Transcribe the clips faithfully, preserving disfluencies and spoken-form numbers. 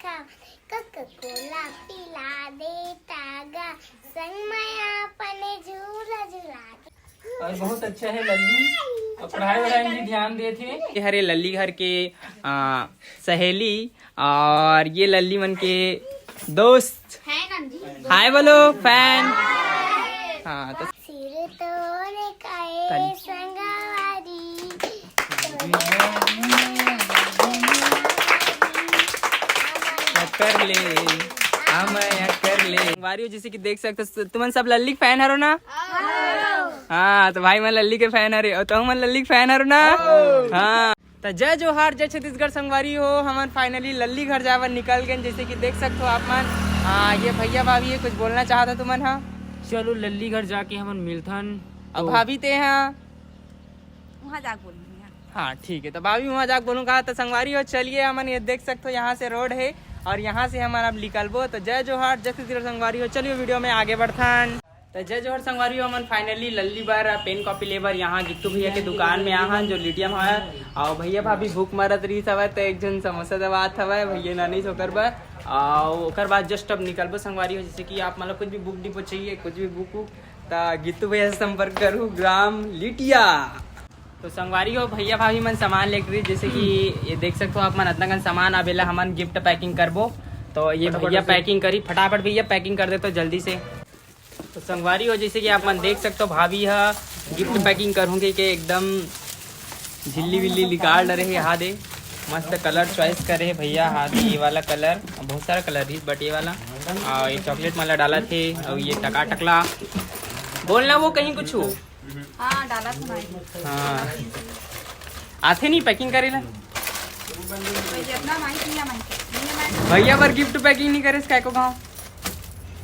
Coca कोला पिला देता गा, संग में अपने झूला झुला दे। और बहुत अच्छा है लल्ली। और पढ़ाई वढ़ाई में भी ध्यान देते हैं। ये हरे लल्ली घर के आ, सहेली और ये लल्ली मन के दोस्त। हाय बोलो फैन। हाँ तो सिर तोरे काए संगवारी। कर ले, हाँ मैं कर ले। संगवारी हो, जैसे कि देख सकते हो, तुमन सब लल्ली के फैन हरो ना? हाँ, तो भाई मन लल्ली के फैन हरे, और तुम मन लल्ली के फैन हरो ना? हाँ। तो जय जोहार, जय छत्तीसगढ़ संगवारी हो, हमन finally लल्ली घर जाए बर निकल गए। जैसे कि देख सकते हो आप मन, हाँ, ये भैया भाभी ये कुछ बोलना चाहत हो तुमन हा? चलो लल्ली घर जाके हमन मिलथन। अब तो भाभी ते हा वहाँ जाके बोलूंगी, हाँ। हाँ, ठीक है, तो भाभी वहाँ जाके बोलूंगा। तो संगवारी हो, चलिए, हमन ये देख सकते हो, यहाँ से रोड है और यहाँ से हमन अब निकलबो। तो जय जोहार, जय छत्तीसगढ़ संगवारी हो, चलिए वीडियो में आगे बढ़थन। तो जय जोहार संगवारी हो, हमन finally लल्ली बर पेन कॉपी ले बर यहाँ गिट्टू भैया के दुकान में आहन, जो लीडियम है। और भैया भाभी भूख मरत रही हवय, तो एक झन समोसा दबात हवय भैया नानी से ओकर बर। और ओकर बाद just अब निकलबो संगवारी हो, जैसे कि आप मतलब कुछ भी बुक डिपो चाहिए, कुछ भी बुक उक, त गिट्टू भैया से संपर्क करू, ग्राम लिटिया। तो संगवारी हो, भैया भाभी मन सामान लेके रही, जैसे कि ये देख सकते हो आप मन, अतना कन सामान। अब एला हमन गिफ्ट पैकिंग करबो। तो ये फटाफट भैया से। पैकिंग करी, फटाफट भैया पैकिंग कर दे तो जल्दी से। तो संगवारी हो, जैसे कि आप मन देख सकते हो, भाभी ह गिफ्ट पैकिंग करहूँ के, के एकदम झिल्ली विल्ली निकाल डरे हे। हा दे, मस्त कलर चॉइस करे हे भैया। हा दे, ये वाला कलर, बहुत सारा कलर रही, बट ये वाला, और ये चॉकलेट माला डाला थे, और ये टका टकला बोलना वो कहीं कुछ हो। हाँ, डाला था भाई। हाँ, आथे नहीं पैकिंग करे ला। भाई, जितना माई किया, माई किया। नहीं है, माई। भैया बर गिफ्ट पैकिंग नहीं करे, काय को गाँव।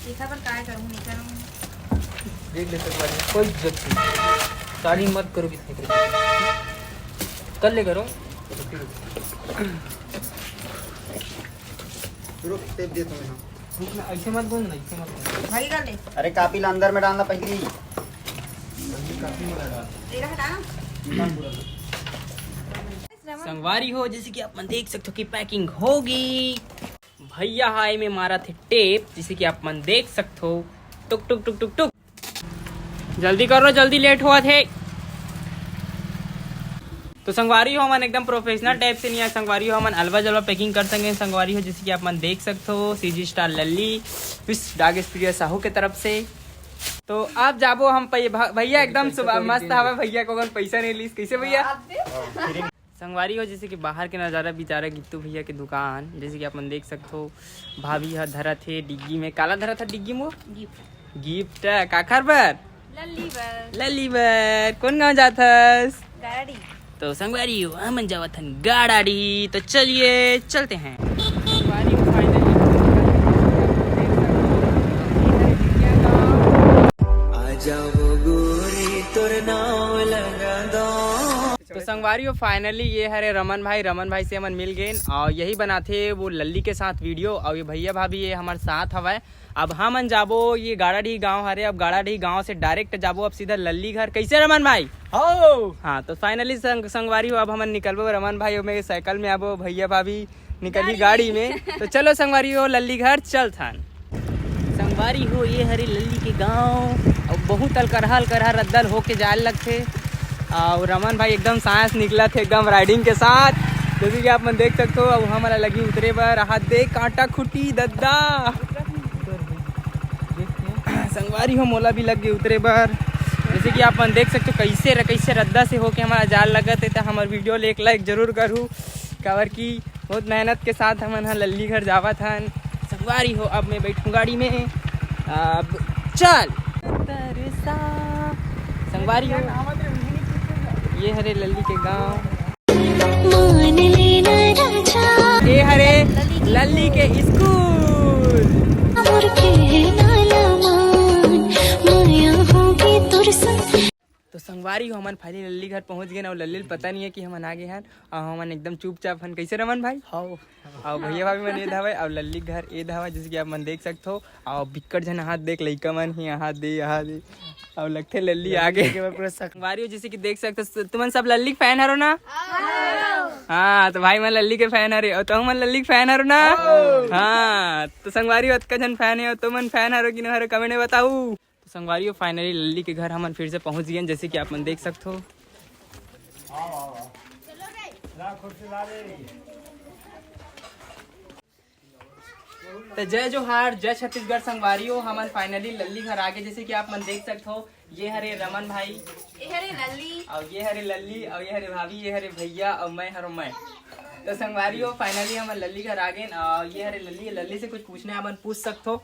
देखा पर काय करूँ, नहीं करूँ। देख ले सकवारी, कोई जरूरत नहीं, साड़ी मत करो किसी को। कर ले करो। रुक, टेप दे तुम्हें हम। रुक ना, ऐसे मत बोल ना, ऐसे मत बोल। भाई कर ले। अरे, कॉपी ला अंदर में डालना पहली। तेरा हटा ना। संगवारी हो, जैसे कि आप मन देख सकते हो कि पैकिंग होगी। भैया हाय में मारा थे टेप, जैसे कि आप मन देख सकते हो। टुक टुक टुक टुक टुक। जल्दी करो, जल्दी लेट हुआ थे। तो संगवारी हो, हमन एकदम प्रोफेशनल टाइप से नहीं आए संगवारी हो, हमन अलवा जलवा पैकिंग कर सकें संगवारी हो, जैसे कि आप मन देख सकते हो, सीजी स्टार लल्ली, विश डाग स्टूडियो साहू के तरफ से। तो आप जाबो हम पै-, भ-, भैया एकदम सुबह मस्त हवा, भैया को अगर पैसा नहीं लीस, कैसे भैया? संगवारी हो, जैसे कि बाहर के नज़ारा बिचारा गिट्टू भैया के दुकान, जैसे कि आप मन देख सकते हो, भाभी ह धरत हे डिग्गी में। काला धरत ह डिग्गी में? गिफ्ट। गिफ्ट काखर बर? लल्ली बर। लल्ली बर। कौन गाँव जात हस? गाड़ी। तो संगवारी हो, हमन जावत हन गाड़ाडी। तो चलिए, चलते हैं। संगवारी हो, finally आ जाओ गोरी, तोर नाम लगा दो। तो संगवारी हो, finally ये हरे रमन भाई, रमन भाई से हमन मिल गए और यही बनाते वो लल्ली के साथ वीडियो। और ये भैया भाभी ये हमारे साथ हवा। अब हमन जाबो, ये गाड़ाडीह गांव हरे, अब गाड़ाडीह गांव से direct जाबो अब सीधा लल्ली घर। कैसे रमन भाई? हो। हाँ, तो finally संग-, संगवारी हो, अब हमन निकलबो, रमन भाई ओमे साइकिल में आबो, भैया भाभी निकली गाड़ी में। तो चलो संगवारी हो, लल्ली घर चलथन। संगवारी हो, ये हरे लल्ली के गांव। अब बहुत अलकरहा अलकरहा रद्दल होके जाए लगथे। और रमन भाई एकदम सांस निकलत हे, एकदम riding के साथ। जैसे कि आप मन देख सकते हो, अब हमन ला लगी उतरे बर। हाथ दे कांटा खुटी दद्दा। संगवारी हो, मोला भी लग गए उतरे बर। जैसे कि आप मन देख सकते हो, कैसे र-, कैसे रद्दा से होके हमारा जाल लगत हे, तो हमार वीडियो ले एक like जरूर करू, काबर कि बहुत मेहनत के साथ हमन ह लल्ली घर जावत हन। संगवारी हो, अब मैं बैठूं गाड़ी में, अब चल। संगवारी हो, ये हरे लल्ली के गांव। मान लेना राजा। ये हरे लल्ली के स्कूल। और कहना ला मान, माया होगी तुरसन। तो संगवारी हो, हमन finally लल्ली घर पहुंच गेन अउ लल्ली ल पता नहीं है कि हमन आ गे हन। अउ हमन एकदम चुपचाप हन। कैसे रमन भाई? हाव। अउ भैया भाभी मन ए धावय अउ लल्ली घर ए धावय, जैसे कि आप मन देख सकथो। अउ बिक्कट झन हाथ देख, लइका मन ही हाथ दे, हाथ दे। अउ लगथे लल्ली आ गे। के बाद पूरा सक- संगवारी हो, जैसे कि देख सकथो, तुमन सब लल्ली के fan हरो ना? हाँ, तो भाई मन लल्ली के fan हरे, अउ तुमन लल्ली के fan हरो ना? हाँ, तो संगवारी हो, अतका झन fan हे, अउ तुमन fan हरो कि न हरो, comment में बताऊ। तो संगवारी हो, finally लल्ली के घर हमन फिर से पहुंच गेन, जैसे कि आप मन देख सकथो। तो जय जोहार, जय छत्तीसगढ़ संगवारी हो, हमन finally लल्ली घर आ गे, जैसे कि आप मन देख सकथो। ये हरे रमन भाई, ये हरे लल्ली। अउ ये हरे लल्ली, अउ ये हरे भाभी, ये हरे भैया, अउ मैं हरो मैं। तो संगवारी हो, finally हमन लल्ली घर आ गेन। अउ ये हरे लल्ली, लल्ली से कुछ पूछना हे, आप मन पूछ सकथो।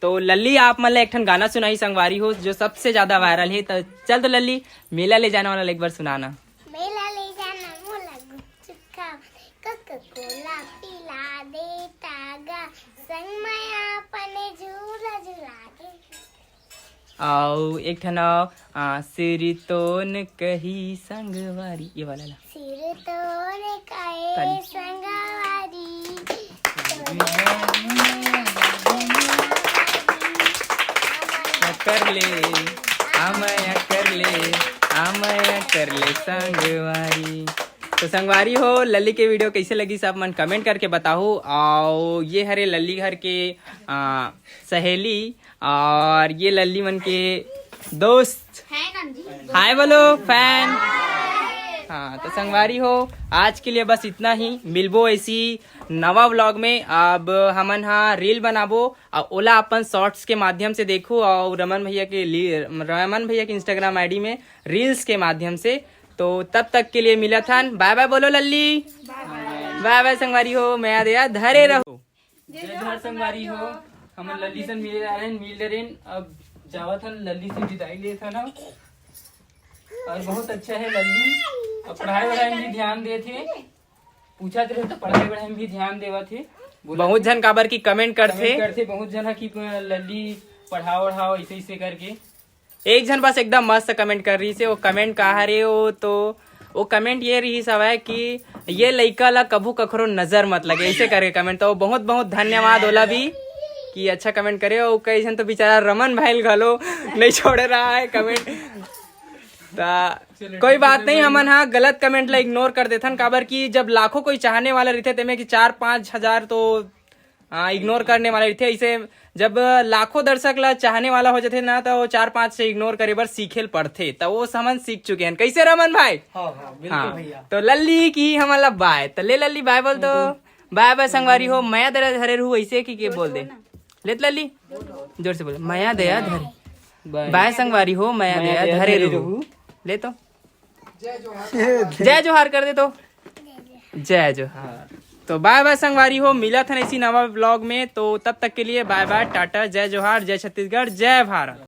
तो लल्ली, आप मन ला एक ठन गाना सुनाही संगवारी हो, जो सबसे ज्यादा viral हे। तो चल तो लल्ली, मेला ले जाना वाला एक बार सुनाना। मेला ले जाना मोला गुपचुप खावा, कोका कोला पिला देता गा, संग में अपने झूला झुला दे। अउ एक ठन अउ, आ, सिरतोन कही संगवारी, ये वाला ला। सिरतोन कहे ताली। संगवारी, अकर ले, अमय अकर ले, अमय अकर ले संगवारी। तो संगवारी हो, लल्ली के video कैसे लगिस, आप मन comment करके बताहू। अउ ये हरे लल्ली घर के, आ, सहेली, अउ ये लल्ली मन के दोस्त। Hi बोलो fan। हाँ, तो संगवारी हो, आज के लिए बस इतना ही। मिलबो ऐसी नवा vlog में। अब हमन हा reel बनाबो अउ ओला अपन shorts के माध्यम से देखो अउ रमन भैया के ली-, रमन भैया के Instagram ID में reels के माध्यम से। तो तब तक के लिए मिलत हन, bye bye बोलो लल्ली। Bye bye संगवारी हो, मया दया धरे रहो। जय जोहार संगवारी हो, हमन लल्ली से मिले जा रहे हैं, मिल डरेन। अब जावत हन, लल्ली से विदाई लेत हन। अउ बहुत अच्छा है लल्ली, अब पढ़ाई वढ़ाई में भी ध्यान देत हे। पूछत रहे तो पढ़ाई वढ़ाई में भी ध्यान देवत हे। बोला बहुत झन काबर की comment करथे। Comment करथे बहुत झन ह कि लल्ली पढ़ाओ वढ़ाओ ऐसे ऐसे करके। एक झन बस एकदम मस्त comment कर रहिस हे। वो comment का हरे, वो तो वो comment ये रहिस हवय कि ये लइका ला कभू कखरो नजर मत लगे, ऐसे करके comment। तो बहुत बहुत धन्यवाद ओला भी कि अच्छा comment करे। और कई झन तो बेचारा रमन भाई ल घलो नहीं छोड़े रहा है comment। ता चलो, कोई ठीक बात है, नहीं, भाई। हमन हा गलत comment ला ignore कर देथन, काबर कि जब लाखों कोई चाहने वाला रहिथे, तेमे कि चार पाँच हजार तो, हाँ, ignore करने वाला रहिथे। ऐसे जब लाखों दर्शक ला चाहने वाला हो जाथे ना, तो वो चार पाँच से ignore करे बर सीखे ल पड़थे, तो वो हमन सीख चुके हैं। कैसे रमन भाई? हाँ, हाँ, बिल्कुल हाँ, भैया। तो लल्ली की हमन ला bye, तो ले लल्ली bye बोल तो। Bye bye संगवारी हो, मया दया धरे रहू, ऐसे कि के बोल दे। ले तो लल्ली, जोर से बोल, मया दया धरे। Bye। Bye संगवारी हो, मया मया दया दया धरे धरे रहू। रहू। ले तो जय जोहार कर दे तो। जय जोहार। तो bye bye संगवारी हो, मिलत हन ऐसी नवा vlog में। तो तब तक के लिए bye bye, टाटा, जय जोहार, जय छत्तीसगढ़, जय भारत।